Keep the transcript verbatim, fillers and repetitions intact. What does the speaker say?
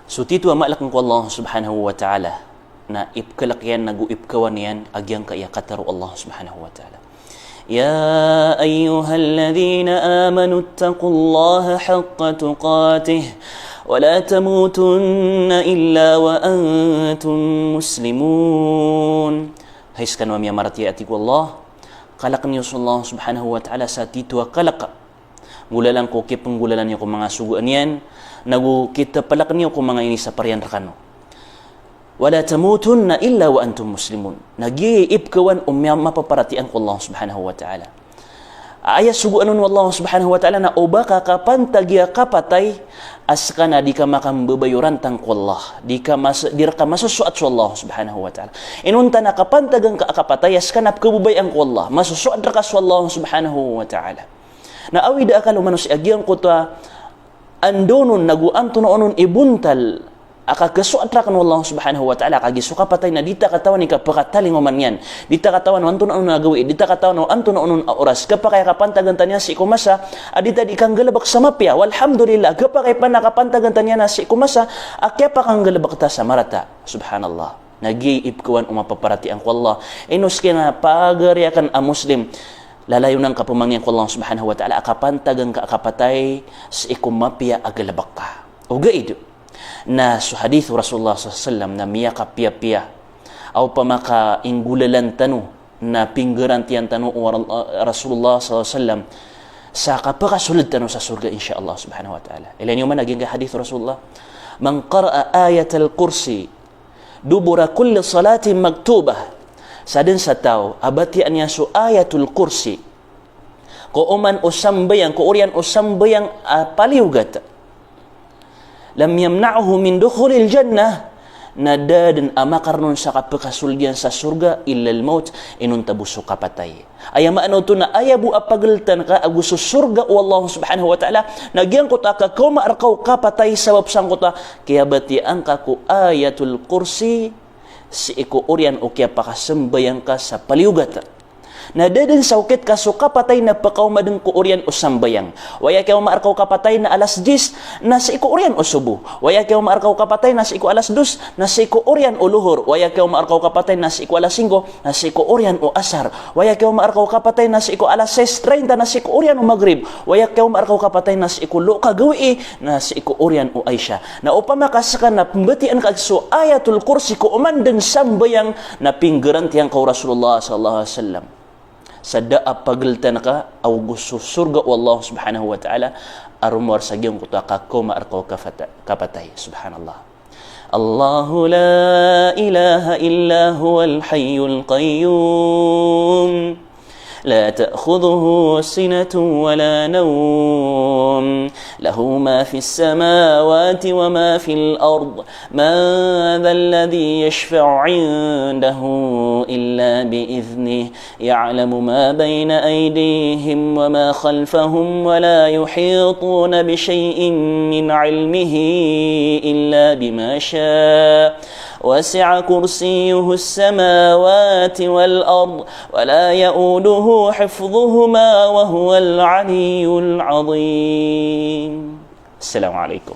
So tito a malk ko Allah subhanahu wa ta'ala na ipkhalk iyan nago ipkhawan iyan a giyangkaya katharo o Allah subhanahu wa ta'ala. يا أيها الذين آمنوا اتقوا الله حق تقاته ولا تموتن إلا وأنتم مسلمون. Hay skano a miyamaratiyaya, tig o Allah, kalkn iyo so Allah subhanahu wa ta'ala sa tito a kalk. Nggolalan ko kipnggolalan iyo ko manga sogoan iyan, nago kitaplk niyo ko manga inisapar iyan rkano. ولا تموتن إلا وأنتم مسلمون. Na giya ipkhawan o miya-, mapaparatiyaya ko Allah subhanahu wa ta'ala. Aya sogoan on o Allah subhanahu wa ta'ala na o ba ka kapantagi a kapatay a skana di ka makambabayorantang ko Allah, di ka mas-, di rka masosoat so Allah subhanahu wa ta'ala. Inonta na kapantagan ka a kapatay a skana pkhababayaan ko Allah, masosoat rka so Allah subhanahu wa ta'ala. Na awida akal o manosiya a giyangkoto a andanon nago antonaa onon i bontal a kakhasoat rakn o Allah subhanahu wa ta'ala, kagiya so kapatay na di ta katawan i kapakatalingoma niyan, di ta katawan o antonaa onon a gawii, di ta katawan o antonaa onon a oras. Khapakay a kapantagan tano niyan sii ko masa a di ta di kanggalbk sa mapiya, walhamdulillah. Khapakay pn a kapantagan tano niyan sii ko masa a kiyapakanggalbk ta sa marata. Subhanallah. Na giya ipkhawan o mapaparatiyaya ko Allah. Ino skano a pagari akn a Muslim, lalayon angka pman iyan ko Allah subhanahu wa ta'ala a kapantagan ka a kapatay sii ko mapiya a galbk ka. Ogaid na so hadith o Rasulullah sallallahu alaihi wasallam na miyakapiyapiya. Aw pamaka inggolalan tano na pinggarantiyan tano o Ra-, Rasulullah sallallahu alaihi wasallam sa kapakasold tano sa sorga, insha Allah subhanahu wa ta'ala. Ilay niyo man a giyangkai hadith o Rasulullah, من قرأ آية الكرسي دبر كل صلاة مكتوبة. Sadn sa taw a batiyaan iyan so Ayatul Kursi ko oman o sambayang, ko oriyan o sambayang a paliyogat, لم يمنعه من دخول الجنة, na da dn a makarn on sa kapakasold iyan sa sorga إلا الموت, inonta bo so kapatay. Aya maana oto na aya bo a pagltan ka ago so sorga o Allah subhanahu wa ta'ala na giyangkoto a kakaoma rka o kapatay sabap sangkoto a kiyabatiyaan ka ko Ayatul Kursi sii ko oriyan o kiyapakasambayang ka sa paliyogat. Na da dn sa okit ka so kapatay na pkaoma dn ko oriyan o sambayang. Waya kiyaoma rka o kapatay na alas diyes, na sii ko oriyan o sobo. Waya kiyaoma rka o kapatay na sii ko alas dos, na sii ko oriyan o lohor. Waya kiyaoma rka o kapatay na sii ko alas singko, na sii ko oriyan o asar. Waya kiyaoma rka o kapatay na sii ko alas sais treinta, na sii ko oriyan o magrib. Waya kiyaoma rka o kapatay na sii ko lo ka gawii, na sii ko oriyan o aisha. Na opama ka skano na pmbatiyaan ka so Ayatul Kursi ko oman dn sambayang, na pinggarantiyan ka o Rasulullah sallallahu alaihi wasallam sa da a pagltan ka ago so sorga o Allah subhanahu wa ta'ala a romowar sa giyangkoto a kakaoma rka o kafata-, kapatay. Subhanallah. الله لا إله إلا هو الحي القيوم لا تأخذه سنة ولا نوم له ما في السماوات وما في الأرض من ذا الذي يشفع عنده إلا بإذنه يعلم ما بين أيديهم وما خلفهم ولا يحيطون بشيء من علمه إلا بما شاء وسع كرسيه السماوات والأرض ولا يؤوده حفظهما وهو العلي العظيم. السلام عليكم.